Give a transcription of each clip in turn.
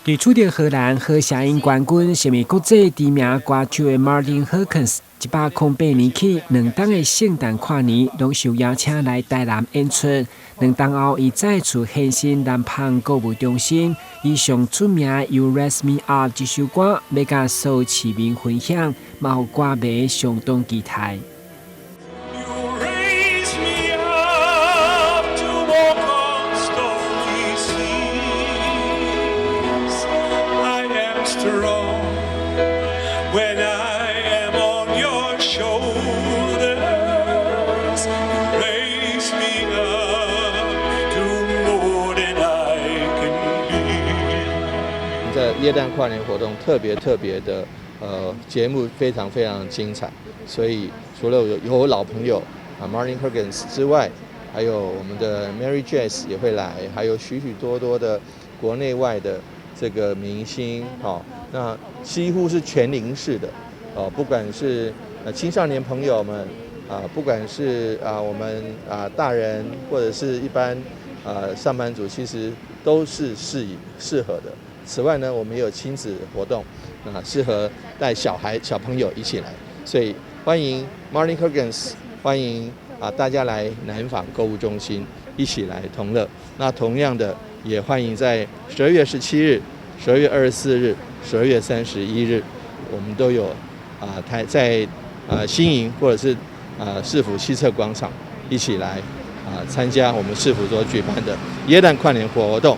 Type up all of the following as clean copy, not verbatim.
佇取得荷蘭好聲音冠軍，成為國際知名歌手的 Martin Harkens，108年起兩冬的聖誕跨年攏受邀請來台南演出。兩冬後，伊再次現身南方購物中心，以上出名《You Raise Me Up》這首歌，欲佮所有市民分享，嘛予歌迷相當期待。 You raise me up to walk on stormy seas. I am strong when I am on your shoulders. You raise me up to more than I can be. 在耶誕跨年活動特別特別的，節目非常非常精彩，所以除了有老朋友啊 Martin Harkens 之外，還有我們的 Mary Jess 也會來，還有許許多多的國內外的這個明星，好，那幾乎是全齡式的，哦，不管是青少年朋友們啊，不管是啊我們啊大人或者是一般上班族，其實都是適宜適合的。此外呢，我們也有親子活動，啊，適合帶小孩、小朋友一起來，所以歡迎 Martin Harkens，歡迎啊大家來南紡購物中心一起來同樂。那同樣的，也歡迎在12月17日、12月24日、12月31日，我們都有啊台在啊新營或者是啊市府西側廣場一起來啊參加我們市府所舉辦的耶誕跨年活動。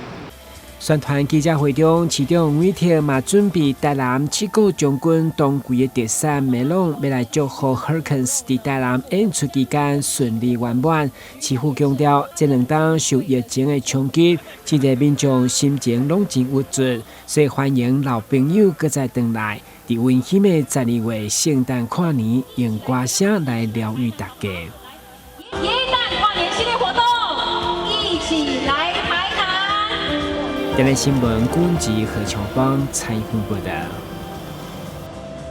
宣傳記者會中，市長韋特嘛準備台南七股將軍當季的特產梅櫳，欲來祝福 Harkens 佇台南演出期間順利圓滿。市府強調，這兩冬受疫情的衝擊，真濟民眾心情攏真鬱卒，所以歡迎老朋友閣再轉來，佇溫馨的十二月聖誕跨年，用歌聲來療癒大家。耶誕跨年系列活動，一起來台南。電視新聞，君子何秋芳採訪報道。